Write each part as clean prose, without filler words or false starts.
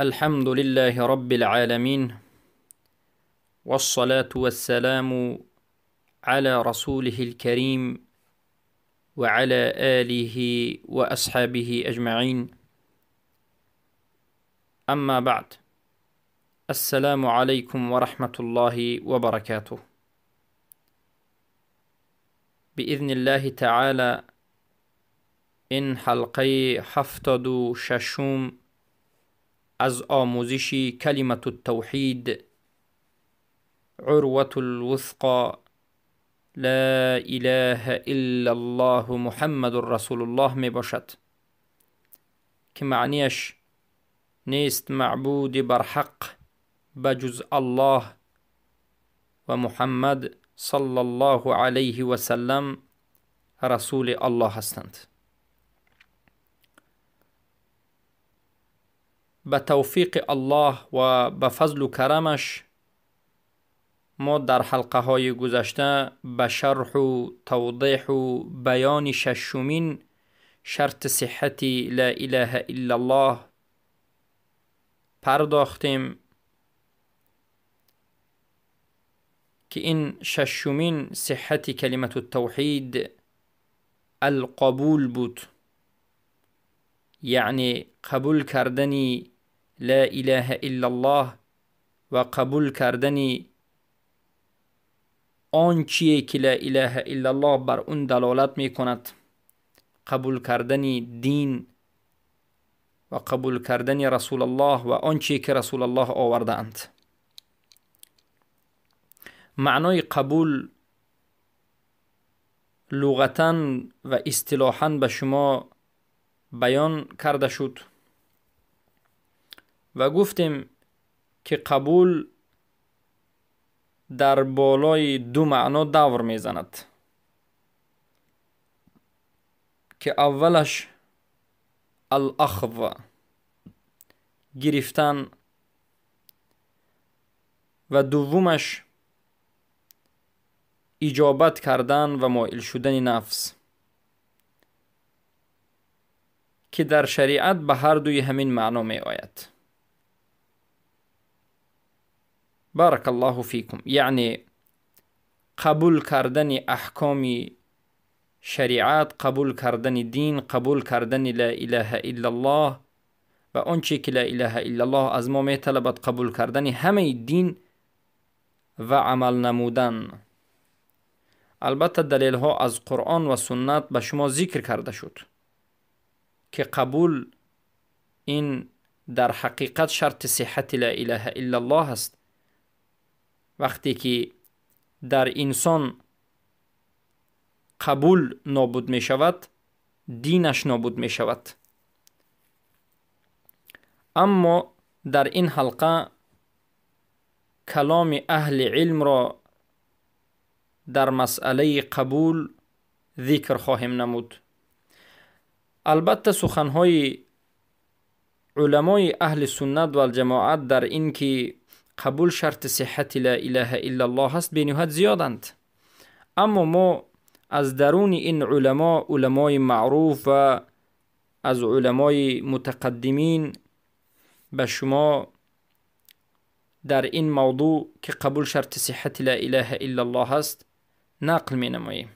الحمد لله رب العالمين، والصلاة والسلام على رسوله الكريم وعلى آله وأصحابه أجمعين. أما بعد، السلام عليكم ورحمة الله وبركاته. بإذن الله تعالى این حلقه 76 از آموزش کلمة التوحید، عروة الوثقى، لا اله الا الله محمد رسول الله می باشد که معنیش نیست معبود برحق بجز الله و محمد صلی الله علیه و سلم رسول الله هستند. به توفیق الله و به فضل و کرمش ما در حلقه های گذشته به شرح و توضیح و بیان ششمین شرط صحت لا اله الا الله پرداختیم که این ششمین صحت کلمة التوحید القبول بود، یعنی قبول کردن لا اله الا الله و قبول کردن آن چیه که لا اله الا الله بر اون دلالت می کند، قبول کردن دین و قبول کردن رسول الله و آن چیه که رسول الله آورده اند. معنای قبول لغتا و اصطلاحا به شما بیان کرده شد و گفتیم که قبول در بالای دو معنا دور میزند که اولش الاخذ، گرفتن، و دومش اجابت کردن و مایل شدن نفس که در شریعت به هر دوی همین معنا می آید. بارک الله فیکم. یعنی قبول کردن احکام شریعت، قبول کردن دین، قبول کردن لا اله الا الله و آنچه که لا اله الا الله از ما می طلبد، قبول کردن همه دین و عمل نمودن. البته دلیل ها از قرآن و سنت به شما ذکر کرده شد که قبول این در حقیقت شرط صحت لا اله الا الله است. وقتی که در انسان قبول نابود می شود، دینش نابود می شود. اما در این حلقه کلام اهل علم را در مسئله قبول ذکر خواهیم نمود. البته سخنهای علمای اهل سنت و الجماعت در این که قبول شرط صحت لا اله الا الله است بینهایت زیادند، اما ما از درون این علما، علمای معروف و از علمای متقدمین، به شما در این موضوع که قبول شرط صحت لا اله الا الله است نقل می نماییم.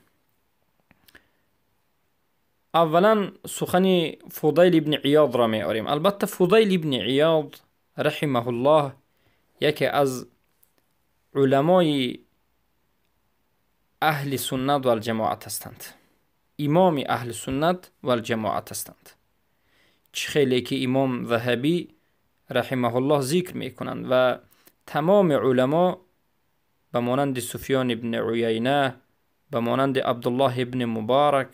اولا سخن فضیل ابن عیاض را می آوریم. البته فضیل ابن عیاض رحمه الله یکی از علمای اهل سنت و الجماعت هستند، امام اهل سنت و الجماعت هستند. چه خیلی که امام ذهبی رحمه الله ذکر میکنند و تمام علما به مانند سفیان ابن عیینه، به مانند عبدالله ابن مبارک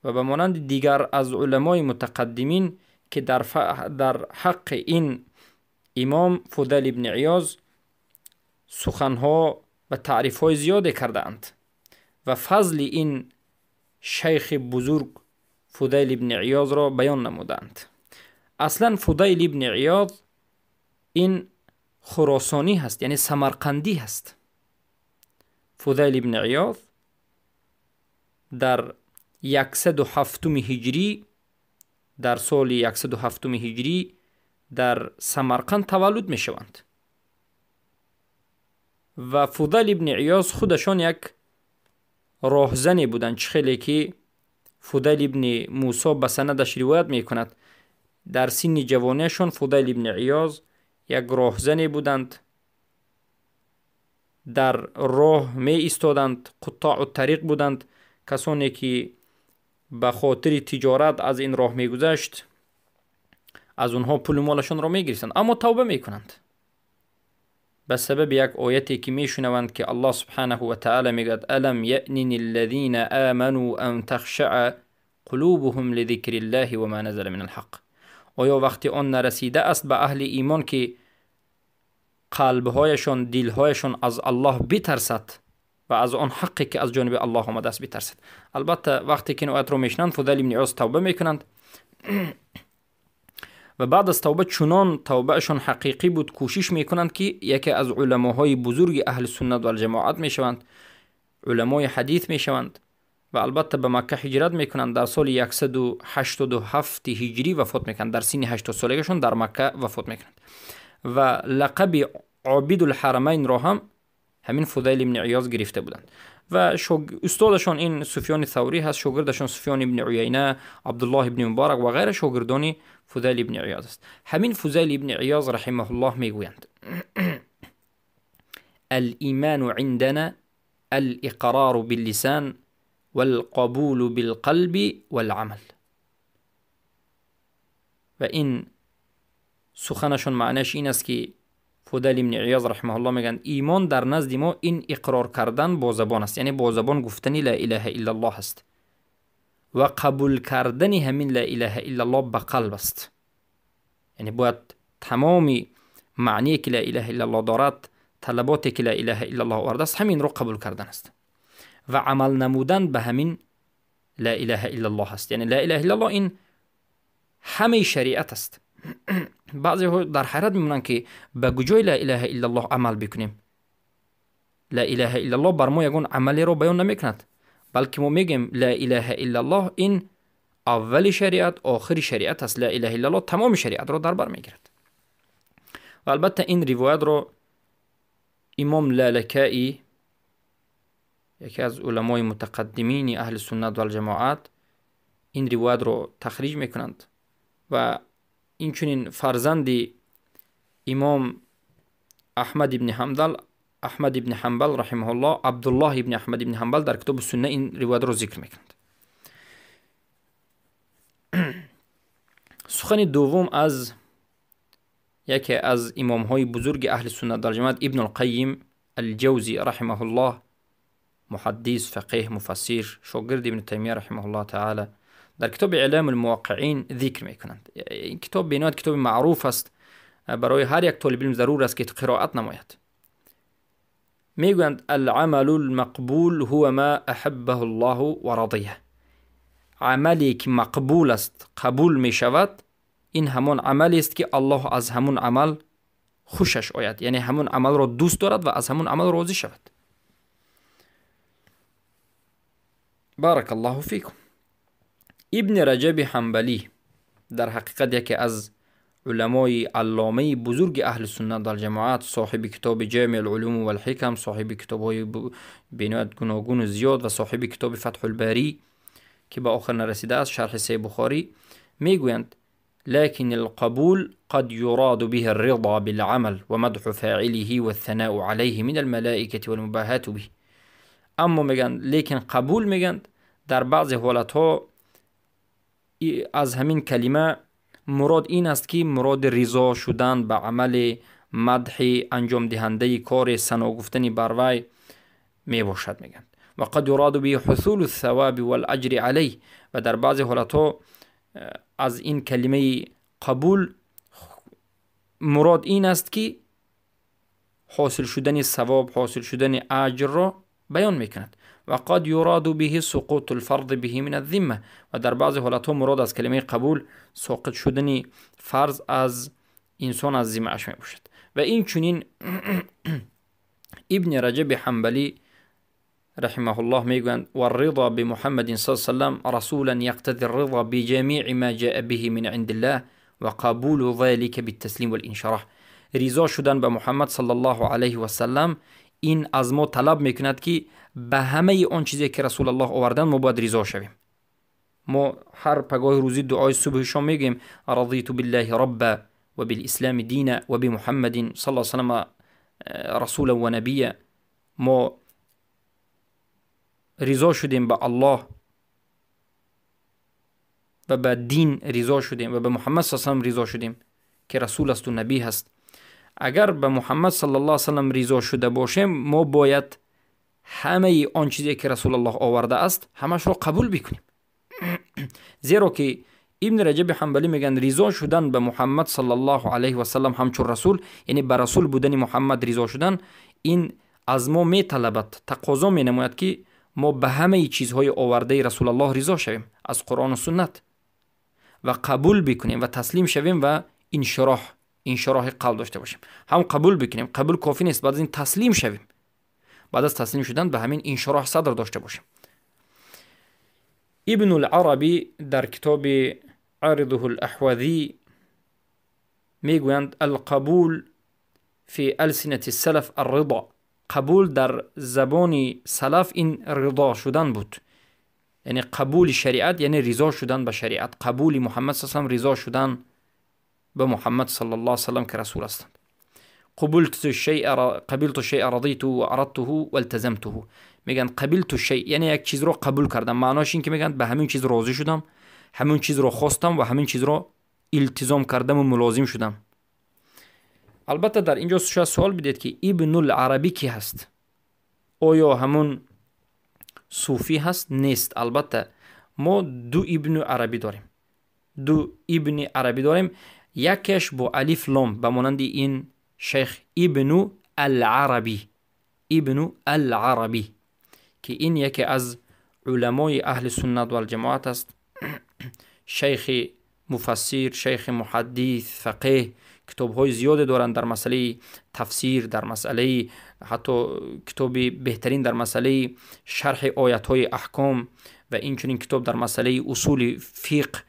و به مانند دیگر از علمای متقدمین که در حق این امام فضیل ابن عیاض سخنها و تعریفهای زیادی کردند و فضل این شیخ بزرگ فضیل ابن عیاض را بیان نمودند. اصلا فضیل ابن عیاض این خراسانی هست، یعنی سمرقندی هست. فضیل ابن عیاض در 107 هجری، در سال 107 هجری дар Самарқанд таваллуд мешаванд ва Фузайл ибни Иёз худашон як роҳзане буданд, чӣ хеле ки Фузайл ибни Мусо ба санадаш ривоят мекунад. Дар синни ҷавониашон Фузайл ибни Иёз як роҳзане буданд, дар роҳ меистоданд, қуттоъу тариқ буданд. Касоне ки ба хотири тиҷорат аз ин роҳ мегузашт, аз онҳо пулу молашонро мегирифтанд, аммо тавба мекунанд ба сабаби як ояте ки мешунаванд, ки Аллоҳ субҳанаҳу ва таъала мегӯяд: алам яънини аллазина аману ан тахшаъа қулубуҳум лизикриллаҳи ва ма назала мин алҳақ. Оё вақти он нарасида аст ба аҳли имон, ки қалбҳояшон, дилҳояшон аз Аллоҳ битарсад ва аз он ҳаққе ки аз ҷониби Аллоҳ омадааст битарсад? Албатта, вақте ки ин оятро мешунаванд, Фузайл ибни Иёз тавба мекунанд ва баъд аз тавба, чунон тавбаашон ҳақиқӣ буд, кӯшиш мекунанд, ки яке аз уламоҳои бузурги аҳли суннат валҷамоат мешаванд, уламои ҳадис мешаванд ва албатта ба Макка ҳиҷрат мекунанд. Дар соли 187 ҳиҷрӣ вафот мекунанд, дар синни 80 солагиашон дар Макка вафот мекунанд ва лақаби Обидулҳарамайнро ҳам ҳамин Фузайл ибни Иёз гирифта буданд. Ва устодашон ин Суфёни Саврӣ ҳаст, шогирдашон Суфён ибни Уяйна, Абдуллоҳ ибни Муборак ва ғайра шогирдони Фузайл ибни Иёз аст. Ҳамин Фузайл ибни Иёз раҳимаҳуллоҳ мегӯянд: алиману индана алиқрору биллисан валқабулу билқалби валамал. Ва ин суханашон маънаш ин аст, ки Фузайл ибни Иёз раҳимаҳуллоҳ мегӯянд: имон дар назди мо ин иқрор кардан бо забон аст, яъне бо забон гуфтани ла илаҳа иллаллоҳ аст ва қабул кардани ҳамин ла илаҳа иллаллоҳ ба қалб аст. Яъне бояд тамоми маъние ки ла илаҳа иллаллоҳ дорад, талаботе ки ла илаҳа иллаллоҳ овардааст, ҳаминро қабул кардан аст ва амал намудан ба ҳамин ла илаҳа иллаллоҳ аст. Яъне ла илаҳа иллаллоҳ ин ҳамаи шариат аст. Баъзеҳо дар ҳайрат мемонанд, ки ба куҷои ла илаҳа иллаллоҳ амал бикунем. Ла илаҳа иллаллоҳ бар мо ягон амалеро баён намекунад, балки мо мегӯем ла илаҳа иллаллоҳ ин аввали шариат, охири шариат аст. Ла илаҳа иллаллоҳ тамоми шариатро дар бар мегирад. Ва албатта ин ривоятро имом Лалакаӣ, яке аз уламои мутақаддимини аҳли суннат валҷамоат, ин ривоятро тахриҷ мекунанд ва инчунин фарзанди имом Аҳмад ибни Ҳамбал, Аҳмад ибни Ҳамбал раҳимаҳуллоҳ, Абдуллоҳ ибни Аҳмад ибни Ҳамбал дар китоби Сунна ин ривоятро зикр мекунанд. Сухани дуввум аз яке аз имомҳои бузурги аҳли суннат валҷамоат, Ибнулқайим Алҷавзӣ раҳимаҳуллоҳ, муҳаддис, фақеҳ, муфассир, шогирди Ибни Таймия раҳимаҳуллоҳ таала, дар китоби Илам алмуваққиин зикр мекунанд. Ин китоб бениҳоят китоби маъруф аст, барои ҳар як толиби илм зарур аст, ки қироат намояд. Мегӯянд: алъамалу лмақбул ҳува ма аҳаббаҳу ллоҳу ва радия. Амале ки мақбул аст, қабул мешавад, ин ҳамон амалест, ки Аллоҳ аз ҳамон амал хушаш ояд, яъне ҳамон амалро дӯст дорад ва аз ҳамон амал розӣ шавад. Барака Аллоҳу фикум. Ибни Раҷаби Ҳанбалӣ дар ҳақиқат яке аз уламои алломаи бузурги аҳли суннат валҷамоат, соҳиби китоби Ҷамиъ алулум валҳикам, соҳиби китобҳои бениҳоят гуногуну зиёд ва соҳиби китоби Фатҳулбарӣ, ки ба охир нарасидааст, шарҳи Саҳиҳи Бухорӣ, мегӯянд: لكن القبول قد يراد به الرضا بالعمل ومدح فاعله والثناء عليه من الملائكة والمباهاة به. اما میگن لیکن قبول، میگن در بعضی حالتها از همین کلمه مراد این است که مراد رضا شدن به عمل، مدح انجام دهنده کار، ثنا گفتن بر وی می باشد. میگن و قد یراد به حصول الثواب والأجر علیه. و در بعضی حالتها از این کلمه قبول مراد این است که حاصل شدن ثواب، حاصل شدن اجر را بیان میکند. و قد یراد به سقوط الفرض به من الذمه. و در بعضی حالتها مراد از کلمه قبول ساقط شدن فرض از انسان از ذمه اش می باشد. و این چنین ابن رجب حنبلی رحمه الله میگویند: والرضا بمحمد صلى الله عليه وسلم رسولا يقتضي الرضا بجميع ما جاء به من عند الله وقبول ذلك بالتسليم والانشراح. رضا شدن به محمد صلی الله علیه و سلم این از ما طلب میکند که به همه آن چیزی که رسول الله آوردن ما باید رضا شویم. ما هر پگاه روزی دعای صبح شام میگیم رضیت بالله ربا و بالاسلام دینا و بمحمد صلی الله علیه و سلم رسولا و نبیا. ما رضا شدیم به الله و به دین رضا شدیم و به محمد صلی الله علیه و سلم رضا شدیم که رسول است و نبی هست. اگر به محمد صلی الله علیه و سلم رضا شده باشیم ما باید همه آن چیزی که رسول الله آورده است همش را قبول بکنیم. زیرا که ابن رجب حنبلی میگن رضا شدن به محمد صلی الله علیه و سلم همچون رسول، یعنی به رسول بودن محمد رضا شدن، این از ما میطلبد، تقاضا مینماید که ما به همه چیزهای آورده رسول الله رضا شویم از قرآن و سنت و قبول بکنیم و تسلیم شویم و انشراح قلب داشته باشیم. هم قبول بکنیم، قبول کافی نیست، بعد از این تسلیم شویم، بعد از تسلیم شدن به همین انشراح صدر داشته باشیم. ابن العربی در کتاب عرضه الاحوذی میگویند القبول فی السنة السلف الرضا. قبول در زبان سلف این رضا شدن بود، یعنی قبول شریعت یعنی رضا شدن به شریعت، قبول محمد صلی الله علیه و رضا شدن به محمد صلی الله علیه و سلم که رسول هستند. قبلت الشیء رضیته و اردته و التزمته. میگن قبلت الشیء یعنی یک چیز رو قبول کردم، معناش این که میگن به همین چیز راضی شدم، همین چیز رو خواستم و همین چیز رو التزام کردم و ملازم شدم. البته در اینجا شاید سوال بدید که ابن العربی کی هست؟ آیا همون صوفی هست؟ نیست. البته ما دو ابن عربی داریم، دو ابن عربی داریم، یکش با الف لام به مانند این شیخ ابن العربی، ابن العربی که این یکی از علمای اهل سنت و الجماعت است، شیخ مفسر، شیخ محدث، فقیه، کتاب‌های زیاد دارند در مسئله تفسیر، در مسئله حتی کتاب بهترین در مسئله شرح آیت‌های احکام و اینچنین کتاب در مسئله اصول فقه،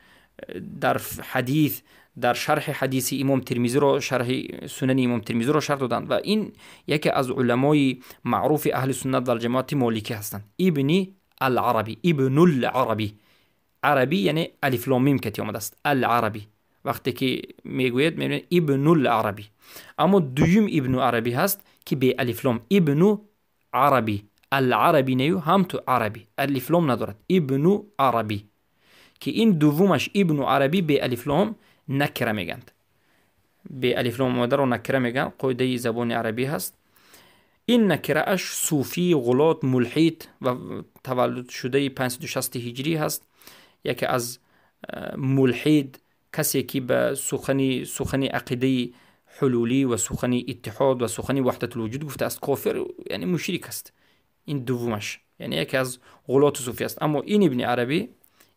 در حدیث، در شرح حدیث امام ترمذی را، شرح سنن امام ترمذی را شرح دادند و این یکی از علمای معروف اهل سنت و الجماعت مالکی هستند. ابن العربی، ابن العربی، عربی یعنی الف لام میم کتی آمده است، العربی وقتی که میگوید میبینید ابن العربی. اما دویم ابن عربی هست که به الف لام، ابن عربی، العربی نیو هم تو عربی الف لام ندارد، ابن عربی که این دومش ابن عربی به الف لام نکره میگند، به الف لام آمده رو نکره میگن، قاعده زبان عربی هست. این نکره اش صوفی، غلات، ملحد و تولد شده 560 هجری هست. یکی از ملحد کسی که به سخنی عقیده حلولی و سخنی اتحاد و سخنی وحدت الوجود گفته است کافر، یعنی مشرک است. این دومش یعنی یکی از غلات صوفی است. اما این ابن عربی،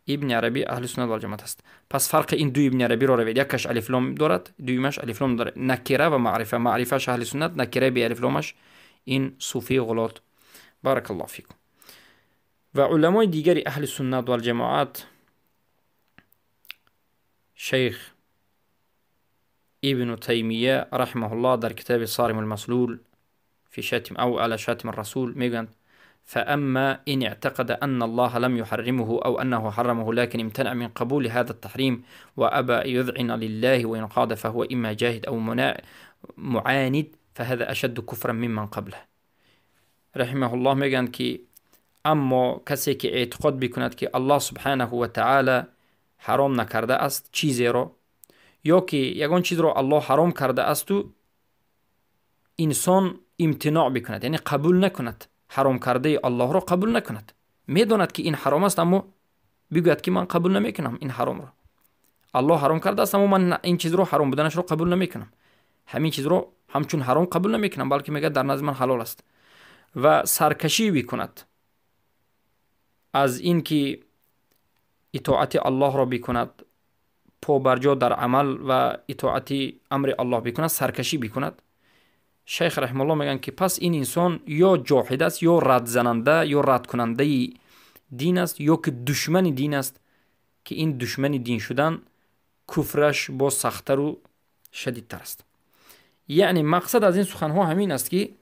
ابن عربی اهل سنت و الجماعت است. پس فرق این دو ابن عربی را روید، یکش الف لام دارد، دومش الف لام دارد، نکره و معرفه، معرفهش اهل سنت، نکره به الف لامش این صوفی غلات. بارک الله فیکم. و علمای دیگری اهل سنت و الجماعت، شیخ ابن تیمیه رحمه الله در کتاب صارم المسلول في شاتم أو على شاتم الرسول میگویند فأما إن اعتقد أن الله لم يحرمه أو أنه حرمه لكن امتنع من قبول هذا التحريم وأبى يذعن لله وينقاد فهو إما جاهد أو معاند فهذا أشد كفرا ممن قبله. رحمه الله میگن که اما کسی که اعتقاد بکند که الله سبحانه و تعالی حرام نکرده است چیزی را، یا که یگان چیز را الله حرام کرده است و انسان امتناع بکند، یعنی قبول نکند، حرام کرده الله را قبول نکند، میداند که این حرام است اما بگوید که من قبول نمیکنم این حرام را، الله حرام کرده است اما من این چیز را حرام بودنش را قبول نمیکنم، همین چیز را همچون حرام قبول نمیکنم، بلکه میگه در نزد من حلال است، و سرکشی بکند از اینکه اطاعت الله را بکند، پابرجا در عمل و اطاعت امر الله بکند، سرکشی بکند. شیخ رحم الله میگن که پس این انسان یا جاحد است، یا رد زننده یا رد کننده دین است، یا که دشمن دین است، که این دشمن دین شدن куфраш боз сахттару шадидтар аст. Яъне мақсад аз ин суханҳо ҳамин аст, ки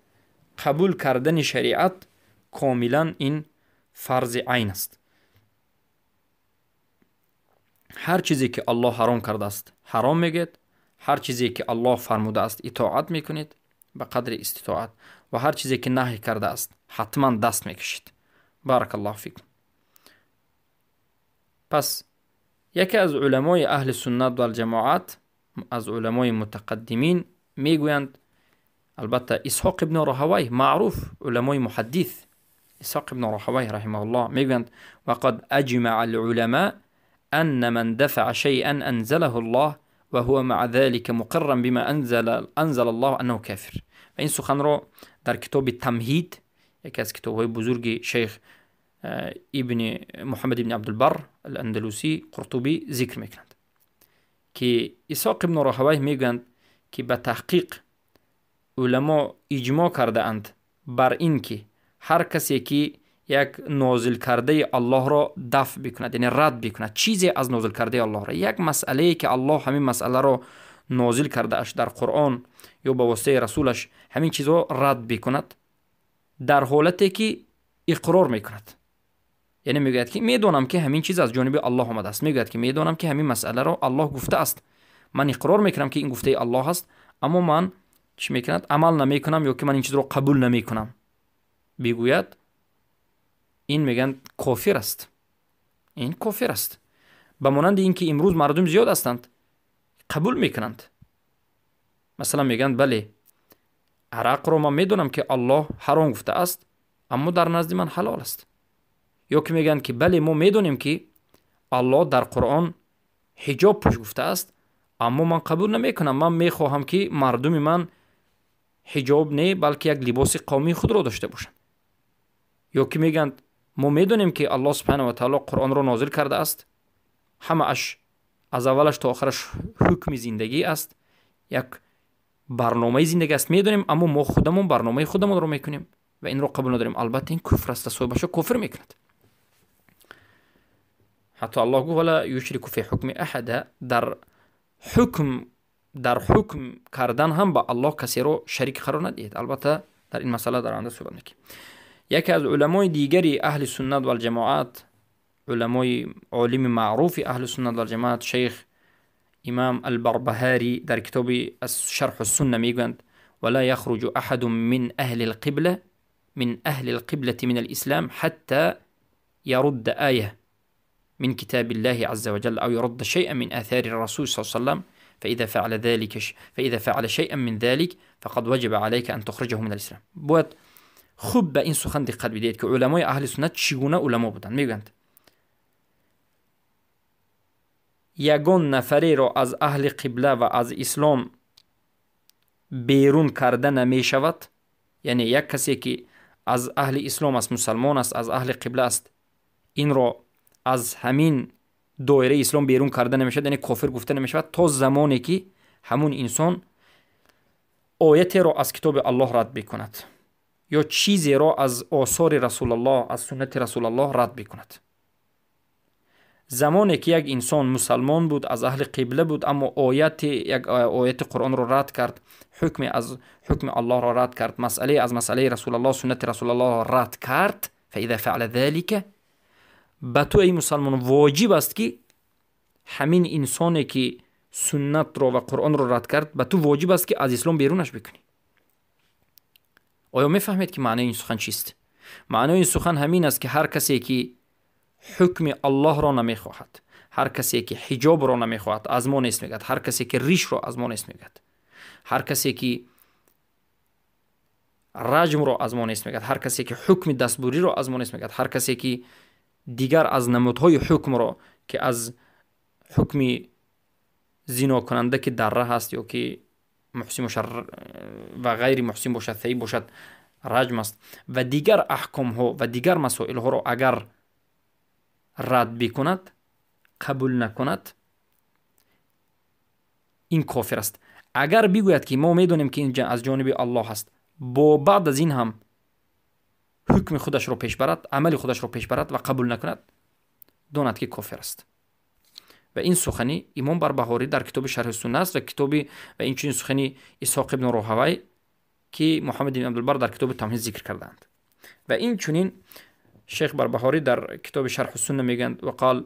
қабул кардани шариат комилан ин фарзи айн аст. Ҳар чизе ки Аллоҳ ҳаром кардааст, ҳаром мегӯяд, ҳар чизе ки Аллоҳ фармудааст, итоат мекунед ба қадри иститоат, ва ҳар чизе ки наҳй кардааст, ҳатман даст мекашед. Баракаллоҳу фикум. Пас яке аз уламои аҳли суннат валҷамоат, аз уламои мутақаддимин мегӯянд, албатта Исҳоқ ибн Роҳавай, маъруф уламои муҳаддис, Исҳоқ ибн Роҳавай раҳимаҳуллоҳ мегӯянд: вақад аҷмаа алуламо أن من دفع شيئا أنزله الله وهو مع ذلك مقرا بما أنزل الله أنه كافر. و این سخن را در کتاب تمهید، یکی از کتاب‌های بزرگ شیخ ابن محمد ابن عبدالبر الاندلوسی قرطبی ذکر میکنند که اسحاق ابن راهویه میگویند که به تحقیق علما اجماع کرده اند بر این که هر کسی که یک نازل کرده الله را دفع بکند، یعنی رد بکند چیزی از نازل کرده الله را، یک مسئله که الله همین مسئله را نازل کرده اش در قرآن یا به واسطه رسولش، همین چیز را رد بکند در حالتی که اقرار میکند، یعنی میگوید که میدونم که همین چیز از جانب الله آمده است، میگوید که میدونم که همین مسئله را الله گفته است، من اقرار میکنم که این گفته الله است، اما من چی میکند؟ عمل نمیکنم یا که من این چیز را قبول نمیکنم، بگوید این میگن کافر است. این کافر است. به مانند اینکه امروز مردم زیاد هستند قبول میکنند، مثلا میگن بله عرق رو من میدونم که الله حرام گفته است، اما در نزد من حلال است. یا که میگن که بله ما میدونیم که الله در قرآن حجاب پوش گفته است، اما من قبول نمیکنم، من میخواهم که مردم من حجاب نه بلکه یک لباس قومی خود را داشته باشند. یا که میگن ما میدونیم که الله سبحانه و تعالی قرآن را نازل کرده است، همه اش از اولش تا آخرش حکم زندگی است، یک برنامه زندگی است، میدونیم، اما ما خودمون برنامه خودمون رو میکنیم و این رو قبول نداریم. البته این کفر است، صاحبش کفر میکند. حتی الله گفت ولا یشرک فی حکم احد، در حکم کردن هم با الله کسی رو شریک قرار ندهید. البته در این مسئله در آینده صحبت میکنیم. یکی از علمای دیگری اهل سنت والجماعت، علمای عالم معروف اهل سنت والجماعت، شیخ امام البربهاری در کتاب شرح السنه میگویند ولا يخرج احد من اهل القبله من الاسلام حتى يرد آية من كتاب الله عز وجل أو يرد شيئا من آثار الرسول صلى الله عليه وسلم، فإذا فعل شيئا من ذلك فقد وجب عليك أن تخرجه من الإسلام. باید خوب به این سخن دقت بدهید که علمای اهل سنت چگونه علما بودند. میگویند یگان نفری را از اهل قبله و از اسلام بیرون کرده نمی شود، یعنی یک کسی که از اهل اسلام است، مسلمان است، از اهل قبله است، این را از همین دایره اسلام بیرون کرده نمیشود، یعنی کافر گفته نمیشود تا زمانی که همون انسان آیتی را از کتاب الله رد بکند یا چیزی را از آثار رسول الله، از سنت رسول الله رد بکند. زمانی که یک انسان مسلمان بود، از اهل قبله بود، اما یک آیت قرآن را رد کرد، حکم از حکم الله را رد کرد، مسئله از مسئله رسول الله، سنت رسول الله را رد کرد، فاذا فعل ذلك، به تو ای مسلمان واجب است که همین انسانی که سنت را و قرآن را رد کرد، به تو واجب است که از اسلام بیرونش بکنی. آیا میفهمید که معنی این سخن چیست؟ معنی این سخن همین است که هر کسی که حکم الله را نمیخواهد، هر کسی که حجاب را نمیخواهد از ما نیست میگد، هر کسی که ریش را از ما نیست میگد، هر کسی که رجم را از ما نیست میگد، هر کسی که حکم دستبری را از ما نیست میگد، هر کسی که دیگر از نمودهای حکم را که از حکم زنا کننده که در ره است یا که محسن باشد و غیر محسن باشد، ثیب باشد، رجم است و دیگر احکام ها و دیگر مسائل ها را اگر رد بکند، قبول نکند، این کافر است. اگر بگوید که ما میدونیم که این از جانب الله است، با بعد از این هم حکم خودش را پیش برد، عمل خودش را پیش برد و قبول نکند، داند که کافر است. Ва ин сухани имом Барбаҳорӣ дар китоби Шарҳи Сунна аст ва китоби ва инчунин сухани Исҳоқ ибн Роҳавай, ки Муҳаммад ибн Абдулбар дар китоби Тамҳид зикр кардаанд. Ва инчунин шейх Барбаҳорӣ дар китоби Шарҳи Сунна мегӯянд: وقال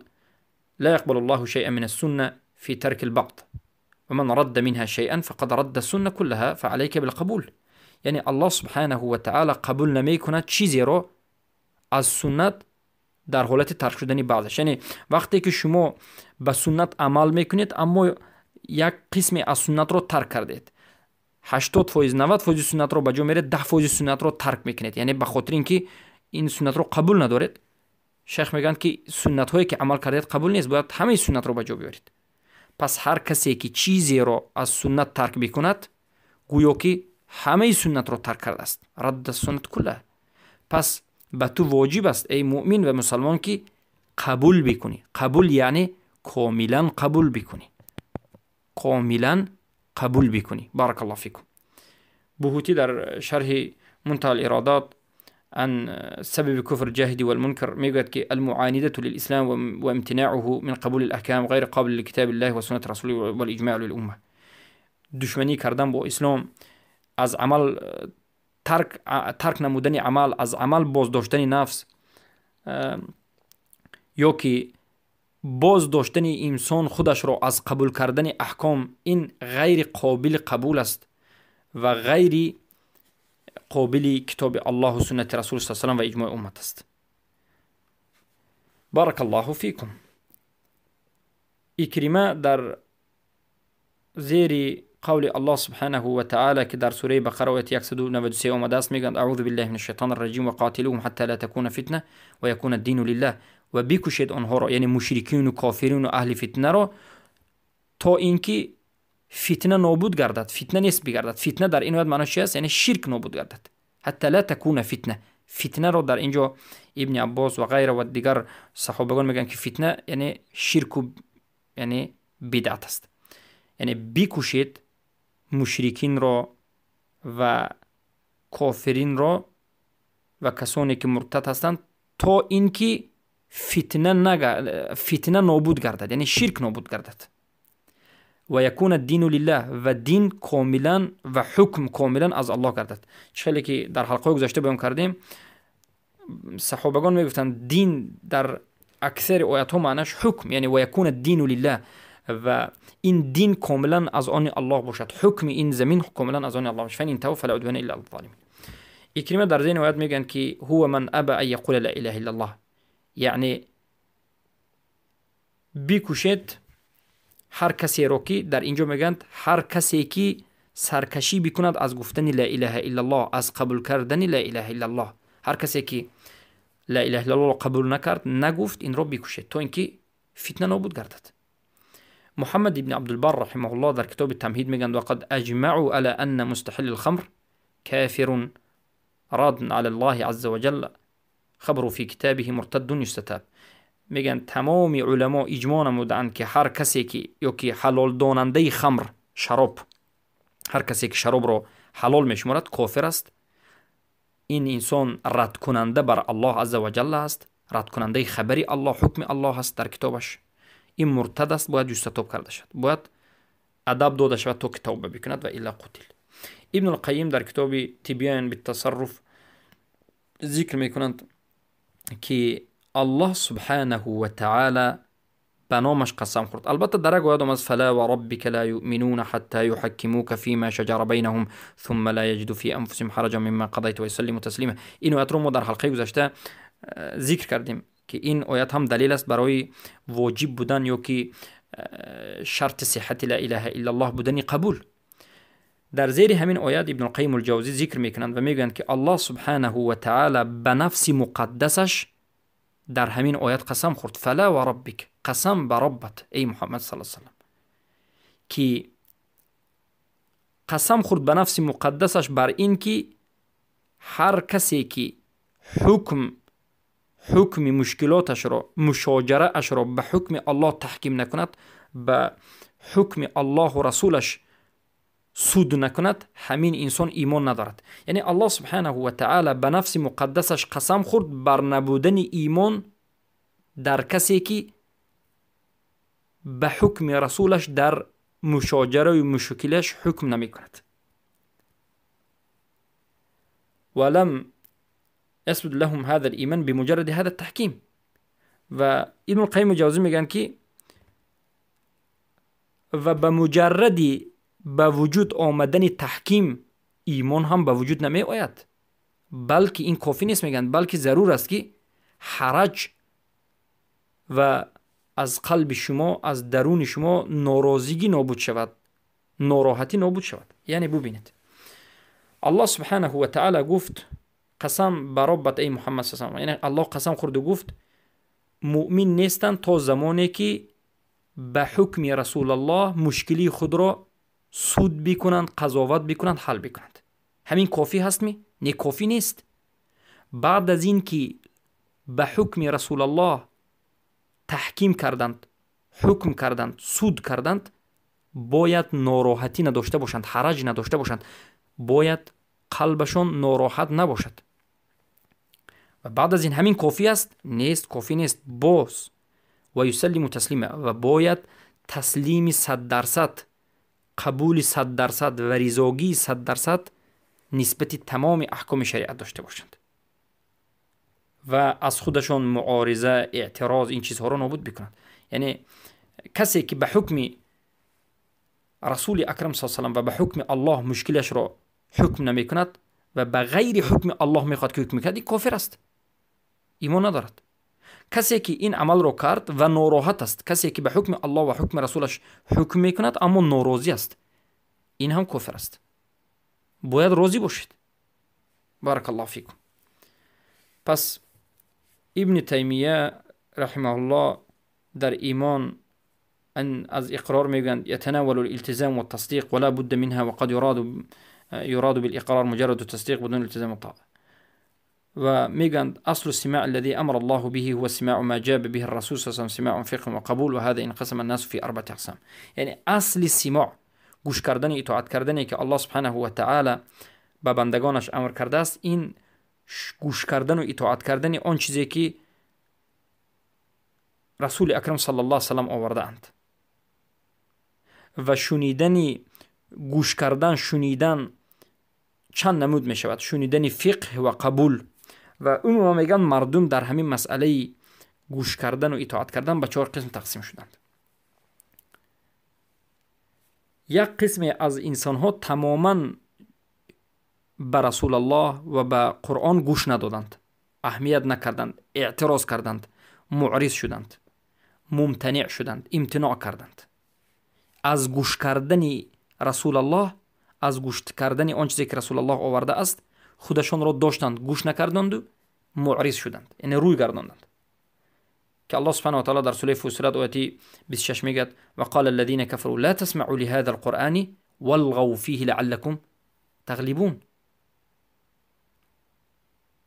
لا يقبل الله شيئا من السنة في ترك البعض ومن رد منها شيئا فقد رد السنة كلها فعليك بالقبول. Яъне Аллоҳ субҳанаҳу ва таъала қабул намекунад чизеро аз суннат дар ҳолати тарк шудани баъзаш. Яъне вақте ки шумо ба суннат амал мекунед, аммо як қисме аз суннатро тарк кардед, 80%, 90% суннатро ба ҷо меред, 10% суннатро тарк мекунед, яъне ба хотири ин ки ин суннатро қабул надоред. Шайх мегӯянд, ки суннатҳое ки амал кардед, қабул нест, бояд ҳамаи суннатро ба ҷо биёред. Пас ҳар касе ки чизеро аз суннат тарк бикунад, гӯё ки ҳамаи суннатро тарк кардааст، رد السنة كلها. Пас ба ту воҷиб аст, эй муъмин ва мусалмон, ки қабул бикунӣ. Қабул яъне комилан қабул бикунӣ, комилан қабул бикунӣ. بارك الله فيكم. Буҳутӣ дар шарҳи Мунтаҳа алиродот عن سبب كفر الجاهد والمنكر мегӯяд, ки المعاندة للإسلام وامتناعه من قبول الأحكام غير قابل لكتاب الله وسنة رسوله والإجماع للأمة. Душманӣ кардан бо ислом, аз амал тарк намудани амал, аз амал боздоштани нафс ё ки боздоштани инсон худашро аз қабул кардани аҳком, ин ғайри қобили қабул аст ва ғайри қобили китоби Аллоҳу суннати расул с салам ва иҷмои уммат аст. بارك الله فيكم. Икрима дар зери қавли Аллоҳ субҳанаҳу ва таъала, ки дар сураи Бақара, ояти 193 омадааст, мегӯянд: أعوذ بالله من الشيطان الرجيم وقاتلوهم حتى لا تكون فتنة ويكون الدين لله. Ва бикушед онҳоро, яъне мушрикину кофирину аҳли фитнаро, то ин ки фитна нобуд гардад, фитна нест бигардад. Фитна дар ин оят маъно чи аст? Яъне ширк нобуд гардад. حتى لا تكون فتنة. Фитнаро дар ин ҷо Ибни Аббос ва ғайра ва дигар саҳобагон мегӯянд, ки фитна яъне ширку, яъне бидъат аст. Яъне бикушед мушрикинро ва кофиринро ва касоне ки муртад ҳастанд, то ин ки фитна нобуд гардад, яъне ширк нобуд гардад. ويكون الدين لله, ва дин комилан ва ҳукм комилан аз Аллоҳ гардад. Чӣ хеле ки дар ҳалқаҳои гузашта баён кардем, саҳобагон мегуфтанд, дин дар аксари оятҳо маънаш ҳукм, яъне ويكون الدين لله, ва ин дин комилан аз они Аллоҳ бошад, ҳукми ин замин комилан аз они Аллоҳ бошад. فإن انتهوا فلا عدوان إلا على الظالمين. Икрима дар зери оят мегӯянд, ки هو من أبى أن يقول لا إله إلا الله. Яъне бикушед ҳар касеро ки, дар ин ҷо мегӯянд, ҳар касе ки саркашӣ бикунад аз гуфтани ла илаҳа иллаллоҳ, аз қабул кардани ла илаҳа иллаллоҳ. Ҳар касе ки ла илаҳа иллаллоҳро қабул накард, нагуфт, инро бикушед, то ин ки фитна нобуд гардад. Муҳаммад ибни Абдулбар رحمه الله дар китоби Тамҳид мегӯянд: وقد أجمعوا على أن مستحل الخمر كافر راد على الله عز وجل خبره في كتابه مرتد يستتاب. Мегӯянд, тамоми уламо иҷмоъ намудаанд, ки ҳар касе ки ё ки ҳалолдонандаи хамр, шароб, ҳар касе ки шаробро ҳалол мешуморад, кофир аст. Ин инсон радкунанда бар Аллоҳ азза ва ҷалла аст, радкунандаи хабари Аллоҳ, ҳукми Аллоҳ аст дар китобаш. Ин муртад аст, бояд يستتاب карда шавад, бояд адаб дода шавад, то ки тавба бикунад, وإلا قتل. Ибнулқайим дар китоби Тибён биттасарруф зикр мекунанд, ки Аллоҳ субҳанаҳу ва таъала ба номаш қасам хӯрд. Албатта, дар як оят омад: فلا وربك لا يؤمنون حتى يحكموك فيما شجر بينهم ثم لا يجدوا في أنفسهم حرجا مما قضيت ويسلموا تسليما. Ин оятро мо дар ҳалқаи гузашта зикр кардем, ки ин оят ҳам далел аст барои воҷиб будан ё ки шарти сиҳати ла илаҳа иллаллоҳ будани қабул. Дар зери ҳамин оят Ибнулқайим улҷавзӣ зикр мекунанд ва мегӯянд, ки Аллоҳ субҳанаҳу ва таъала ба нафси муқаддасаш дар ҳамин оят қасам хӯрд. فلا وربك, қасам ба роббат, эй Муҳаммад сал салам, ки қасам хӯрд ба нафси муқаддасаш бар ин ки ҳар касе ки ҳукми мушкилоташро, мушоҷараашро ба ҳукми Аллоҳ таҳким накунад, ба ҳукми Аллоҳу расулаш суд накунад, ҳамин инсон имон надорад. Яъне Аллоҳ субҳанаҳу ва таъала ба нафси муқаддасаш қасам хӯрд бар набудани имон дар касе ки به حکم رسولش در مشاجره و مشکلش حکم نمی کند. ولم يثبت لهم هذا الإيمان بمجرد هذا التحكيم. و ابن القیم جوزی میگن که و به مجرد به وجود آمدن تحکیم ایمان هم به وجود نمی آید، بلکه این کافی نیست میگن، بلکه ضرور است که حرج و از قلب شما، از درون شما ناراضگی نابود شود، ناراحتی نابود شود. یعنی ببینید الله سبحانه و تعالی گفت قسم بر ربت ای محمد صلی الله علیه و آله، یعنی الله قسم خورد و گفت مؤمن نیستند تا زمانی که به حکم رسول الله مشکلی خود را سود بکنند، قضاوت بکنند، حل بکنند. همین کافی هست می؟ نه، کافی نیست. بعد از این که به حکم رسول الله تحکیم کردند، حکم کردند، سود کردند، باید ناراحتی نداشته باشند، حرج نداشته باشند، باید قلبشان ناراحت نباشد. و بعد از این همین کافی است؟ نیست، کافی نیست. باز و یسلم تسلیما، و باید تسلیم 100%، قبول 100% و رضاگی 100% نسبت تمام احکام شریعت داشته باشند و از خودشان معارضه، اعتراض، این چیزها را نابود بکنند. یعنی کسی که به حکم رسول اکرم صلی الله علیه و سلم و به حکم الله مشکلش را حکم نمی کند و به غیر حکم الله میخواد که حکم کند، این کافر است، ایمان ندارد. کسی که این عمل را کرد و ناراحت است، کسی که به حکم الله و حکم رسولش حکم میکند اما ناراضی است، این هم کافر است. باید راضی باشید. بارک الله فیکم. پس ابن تیمیه رحمه الله در ایمان از اقرار میگویند يتناول الالتزام والتصديق ولا بد منها وقد يراد بالإقرار مجرد التصديق بدون الالتزام والطاعة. و میگند اصل السماع الذي امر الله به هو سماع ما جاء به الرسول صلى الله عليه وسلم، سماع فقه وقبول، وهذا انقسم الناس في اربعه اقسام. یعنی اصل سماع، گوش کردن، اطاعت کردنی که الله سبحانه و تعالی به بندگانش امر کرده است، این گوش کردن و اطاعت کردن آن چیزی که رسول اکرم صلی الله علیه و سلم آورده اند و شنیدن، گوش کردن، شنیدن چند نمود می شود، شنیدن فقه و قبول. و عموما میگن مردم در همین مسئله گوش کردن و اطاعت کردن به 4 قسم تقسیم شدند. یک قسم از انسان ها تماما به رسول الله و به قرآن گوش ندادند، اهمیت نکردند، اعتراض کردند، معرض شدند، ممتنع شدند، امتناع کردند از گوش کردن رسول الله، از گوش کردن آن چیزی که رسول الله آورده است، خودشان را داشتند، گوش نکردند و معرض شدند، یعنی روی گرداندند. که الله سبحانه و تعالی در سوره فصلت آیه 26 میگه و قال الذين كفروا لا تسمعوا لهذا القرآن والغوا فيه لعلكم تغلبون.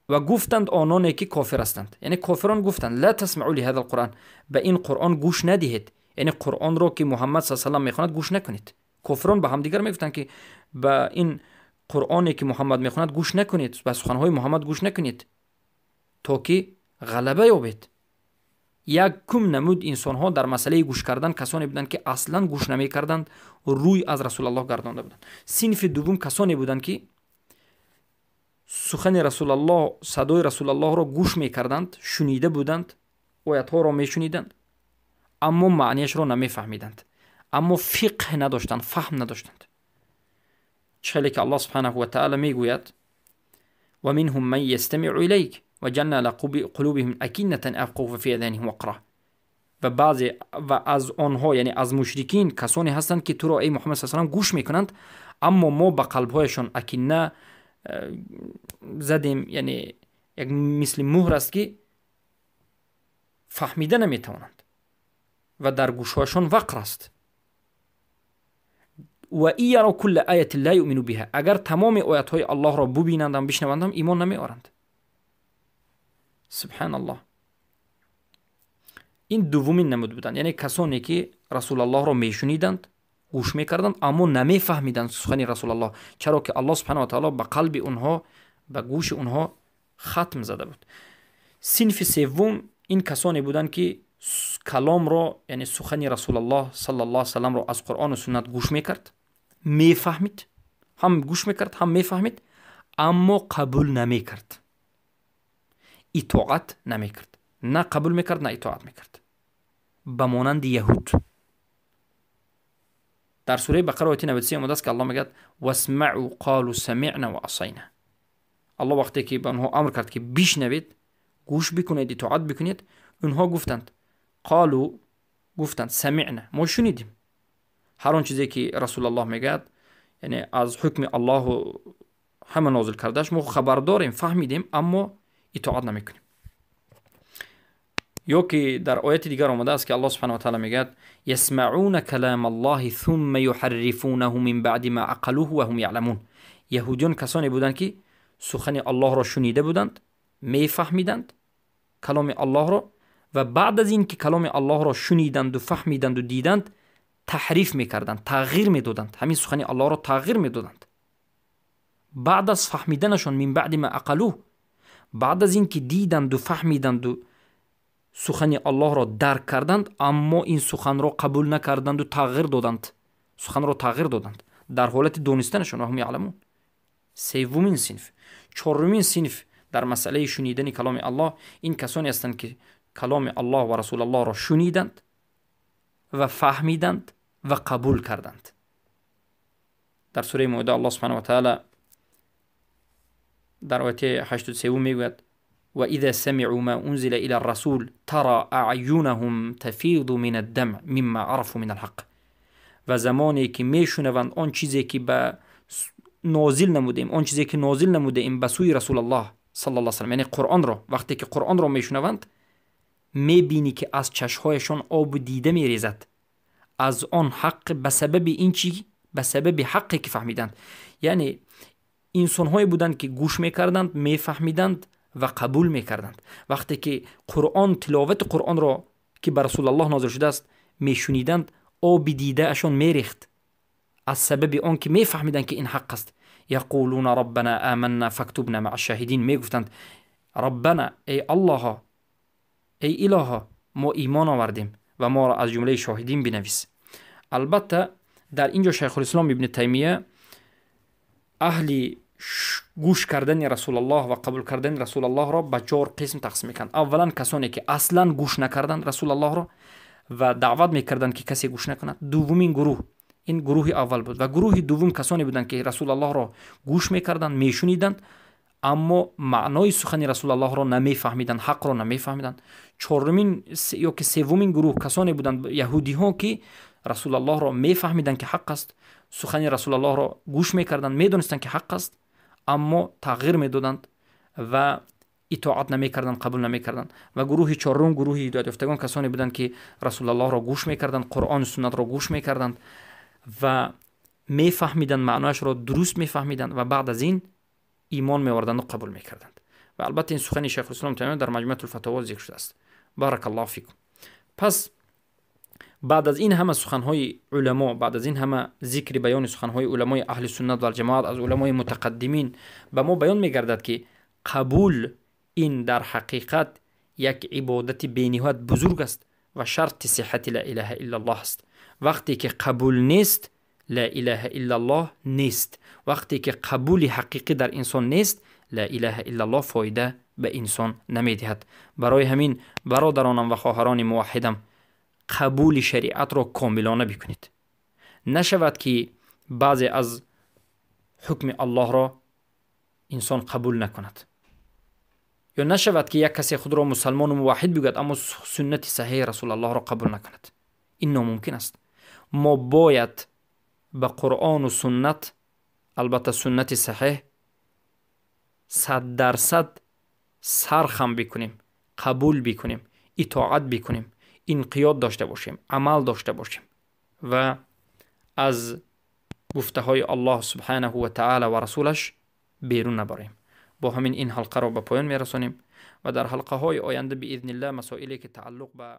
و گفتند آنانی که کافر هستند، یعنی کافران گفتند لا تسمعوا لهذا القرآن، به این قرآن گوش ندهید، یعنی قرآن را که محمد صلی الله علیه و سلم میخواند گوش نکنید. کافران به همدیگر میگفتند که به این قرآنی که محمد میخواند گوش نکنید، به سخنهای محمد گوش نکنید تا که غلبه یابید. یک کم نمود انسان ها در مسئله گوش کردن کسانی بودند که اصلا گوش نمی کردند، روی از رسول الله گردانده بودند. صنف دوم کسانی بودند که سخن رسول الله، صدای رسول الله را گوش می کردند، شنیده بودند، آیت ها را می شنیدند، اما معنیش را نمی فهمیدند، اما فقه نداشتند، فهم نداشتند. چه که الله سبحانه و تعالی می گوید و منهم من یستمع الیک و جعلنا لقلوبهم اکنة افقوا فی اذانهم وقرا. و بعضی و از آنها، یعنی از مشرکین، کسانی هستند که تو را ای محمد صلی الله علیه و گوش میکنند، اما ما به قلبهایشان اکنه زدیم، یعنی یک مثل مهر است که فهمیده نمیتوانند و در گوشهایشان وقر است. و این یروا کل آیة لا یؤمنوا بها، اگر تمام آیت های الله را ببینند و بشنوند هم ایمان نمی آورند. سبحان الله. این دومین نمود بودند، یعنی کسانی که رسول الله را میشنیدند، گوش میکردند، اما نمیفهمیدند سخن رسول الله، چرا که الله سبحانه و تعالی به قلب اونها، به گوش اونها ختم زده بود. صنف سوم این کسانی بودند که каломро, яъне сухани Расулаллоҳ саллаллоҳу алайҳи васалламро аз Қуръону суннат гӯш мекард, мефаҳмид, ҳам гӯш мекард, ҳам мефаҳмид, аммо қабул намекард, итоат намекард, на қабул мекард, на итоат мекард, ба монанди яҳуд. Дар сураи Бақара ояти 93 омадааст, ки Аллоҳ мегӯяд: васмаъу қолу самиъна ва асайна. Аллоҳ вақте ки ба онҳо амр кард, ки бишнавед, гӯш бикунед, итоат бикунед, онҳо гуфтанд, қолу гуфтанд, самиъна, мо шунидем. Ҳар он чизе ки Расулаллоҳ мегӯяд, яъне аз ҳукми Аллоҳу ҳама нозил кардааш мо хабар дорем, фаҳмидем, аммо итоат намекунем. Ё ки дар ояти дигар омадааст, ки Аллоҳ субҳанаҳу ва таъала мегӯяд: ясмаъуна калама Аллоҳи сумма юҳаррифунаҳу мин баъди ма ақалуҳу ва ҳум яъламун. Яҳудиён касоне буданд, ки сухани Аллоҳро шунида буданд, мефаҳмиданд каломи Аллоҳро, ва баъд аз ин ки каломи Аллоҳро шуниданду фаҳмиданду диданд, таҳриф мекарданд, тағйир медоданд, ҳамин сухани Аллоҳро тағйир медоданд. Баъд аз фаҳмиданашон, мин баъди ма ақалуҳ, баъд аз ин ки диданду фаҳмиданду сухани Аллоҳро дарк карданд, аммо ин суханро қабул накарданду тағйир доданд, суханро тағйир доданд дар ҳолати донистанашон, ва ҳум яъламун. Севумин синф. Чорумин синф дар масъалаи шунидани каломи Аллоҳ ин касоне ҳастанд, ки каломи Аллоҳ ва Расулаллоҳро шуниданд ва фаҳмиданд ва қабул карданд. Дар сураи Моида Аллоҳ субҳанаҳу ва таъала дар ояти 83 мегӯяд: وإذا سمعوا ما أنزل إلى الرسول ترى أعينهم تفيض من الدمع مما عرفوا من الحق. و زمانی که میشنوند آن چیزی که به نازل نمودیم، آن چیزی که نازل نمودیم به سوی رسول الله صلی الله علیه و سلم، یعنی قرآن را، وقتی که قرآن را میشنوند میبینی که از چشمهایشان آب دیده میریزد از آن حق، به سبب این چی؟ به سبب حقی که فهمیدند. یعنی انسانهایی بودند که گوش میکردند، میفهمیدند و قبول میکردند. وقتی که قرآن، تلاوت قرآن را که بر رسول الله نازل شده است میشنیدند، آب دیده اشان میریخت از سبب آن که میفهمیدند که این حق است. یقولون ربنا آمنا فاکتبنا مع الشاهدین، میگفتند ربنا، ای الله، ای اله، ما ایمان آوردیم و ما را از جمله شاهدین بنویس. البته در اینجا شیخ الاسلام ابن تیمیه اهل گوش کردن رسول الله و قبول کردن رسول الله را به چهار قسم تقسیم میکند. اولا کسانی که اصلا گوش نکردند رسول الله را و دعوت میکردند که کسی گوش نکند. دومین گروه، این گروه اول بود، و گروه دوم کسانی بودند که رسول الله را گوش میکردند، میشنیدند، اما معنای سخن رسول الله را نمیفهمیدند، حق را نمیفهمیدند. چهارمین یا که سومین گروه کسانی بودند، یهودی ها، که رسول الله را میفهمیدند که حق است، سخن رسول الله را گوش میکردند، میدونستند که حق است، اما تغییر میدادند و اطاعت نمیکردند، قبول نمیکردند. و گروه چهارم، گروه هدایت یافتگان، کسانی بودند که رسول الله را گوش میکردند، قرآن و سنت را گوش میکردند و میفهمیدند، معنایش را درست میفهمیدند و بعد از این ایمان میآوردند و قبول میکردند. و البته این سخن شیخ الاسلام تیمیه در مجموعه الفتاوا ذکر شده است. بارک الله فیکم. پس بعد از این همه سخنهای علما، بعد از این همه ذکر بیان سخنهای علمای اهل سنت و الجماعت از علمای متقدمین، به ما بیان میگردد که قبول این در حقیقت یک عبادت بینهایت بزرگ است و شرط صحت لا اله الا الله است. وقتی که قبول نیست، لا اله الا الله نیست. وقتی که قبول حقیقی در انسان نیست، لا اله الا الله فایده به انسان نمیدهد. برای همین برادرانم و خواهران موحدم، قبول شریعت را کاملانه بکنید. نشود که بعضی از حکم الله را انسان قبول نکند، یا نشود که یک کسی خود را مسلمان و موحد بگوید اما سنت صحیح رسول الله را قبول نکند. این ناممکن است. ما باید به قرآن و سنت، البته سنت صحیح، 100% سرخم بکنیم، قبول بکنیم، اطاعت بکنیم، انقیاد داشته باشیم، عمل داشته باشیم و از گفته های الله سبحانه و تعالی و رسولش بیرون نبریم. با همین این حلقه را به پایان میرسانیم و در حلقه های آینده باذن الله مسائلی که تعلق به